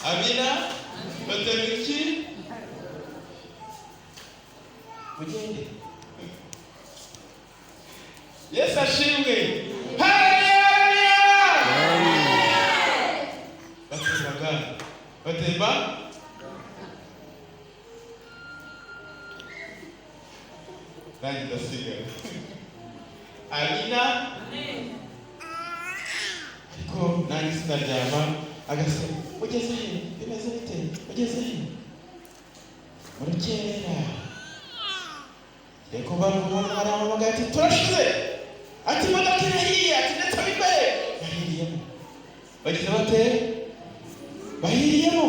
Amina. Batema iki? Mugende. Yesu ashimwe. Haleluya. Batemaga, batemba. Nanjye ndasigara. Amina. Ariko nanjye sinaryama. Agase ugeze he? Bimeze bite? Ugeze he? Mu rukerera reka umuntu arampamagaye ati turashize, ati imodoka irahiye, ati ndetse ab'imbere bahiriyemo. Bagize bate? Bahiriyemo.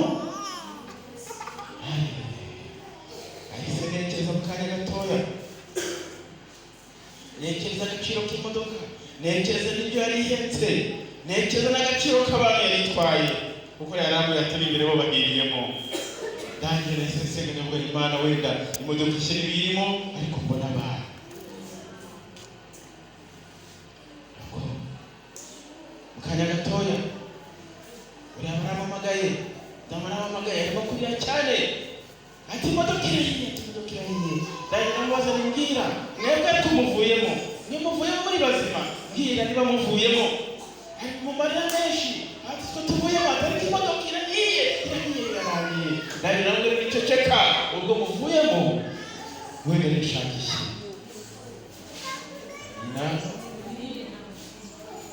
Ahise nekereza mu kanya gatoya, nekereza agaciro k'imodoka, nekereza n'ibyo yari ihetse, nekereza n'agaciro k'abantu yari itwaye, kuko yari ambaye atari imbere bo bahiriyemo. Nanjye nahise nsenga ndavuga Imana, wenda imodoka ishyira ibirimo, ariko mbona abantu. Mu kanya gatoya uriya barampamagaye, ndamuramamagaye, arimo kurira cyane, ati imodoka irahiye, ati imodoka irahiye. Nanjye ndamubaza mbwira, mwebwe ariko muvuyemo, nimuvuyemo muri bazima, mbwira niba muvuyemo. Ari mu marira menshi, ati twe tuvuyemo, ariko imodoka irahiye, irahiye, irarangiye. Nanjye namubwira niceceka, ubwo muvuyemo wenda nishakishe. Amina.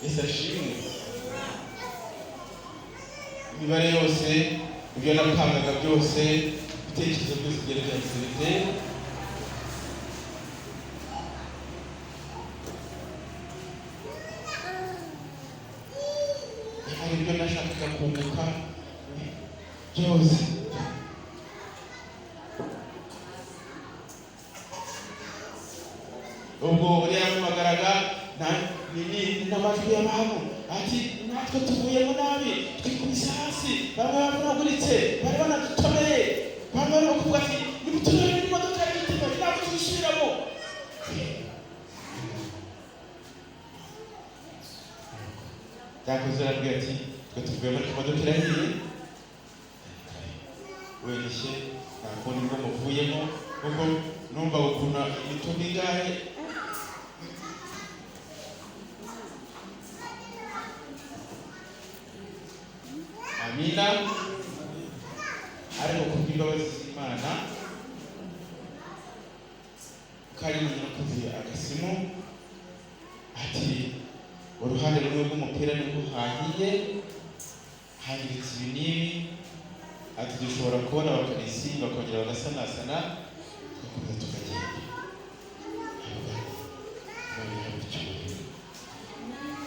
Yesu ashimwe. Imibare yose, ibyo napangaga byose, ibitekerezo byose byari byagize bite? Hari ibyo nashakaga kunguka byose. Ubwo uriya yampamagaraga n'amajwi y'abantu, ati natwe tuvuyemo nabi, twikubise hasi, bamwe bavunaguritse, bari banadutomeye, bamwe barimo kuvuga ati nimutunure n'imodoka y'igitego, ntabwo twisubiramo. Byakoze arabwira ati twe tuvuyemo ariko imodoka irahiye, wenyishye nta kundi bwo muvuyemo, kuko numva ukuntu imitungo ingahe. Amina. Ariko kubw'imbabazi z'Imana, kari nakoze agasimu, ati uruhande rumwe rw'umupira nibwo hahiye, hangiritse ibi n'ibi, ati dushobora kubona abakanisi bakongera bagasanasana, tugakomeza tukagenda.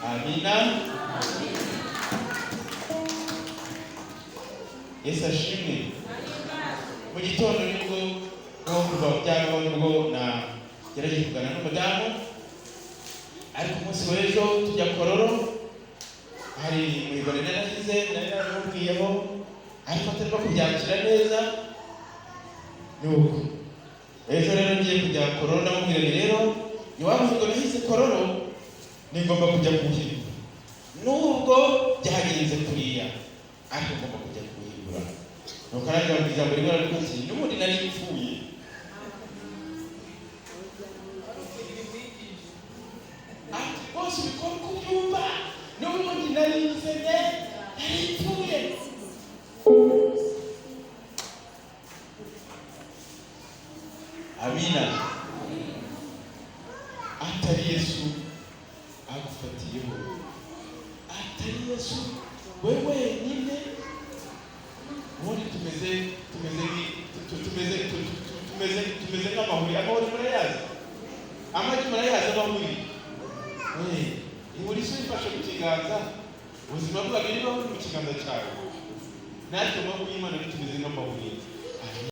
Amina. Yesu ashimwe. Mu gitondo nibwo kuva byabaho, nibwo nagerageje kuganira n'umudamu, ariko umunsi w'ejo tujya Kororo, hari umuhigo nari narahize, nari naramubwiyeho, ariko atarimo kubyakira neza. Nuko ejo rero ngiye kujya Kororo, ndamubwira nti rero ni wa muhigo nahize Kororo, ni ngomba kujya kuwuhigura, nubwo byagenze kuriya, ariko ngomba kujya kuwuhigura. Nuko arangira mu ijambo rimwe aravuga ati n'ubundi nari mpfuye. Ati bose ubikora uko ubyumva, n'ubundi nari nzene, nari mpfuye. Amina. Atari Yesu agufatiyeho, atari Yesu we wenyine, ubundi tumeze nk'amahuri. Amahuri murayazi? Amagi murayazi? Amahuri ihuri se ifashe mu kiganza, ubuzima bwawe niba buri mu kiganza cyawe. Natwe amaboko y'Imana tumeze nk'amahuri.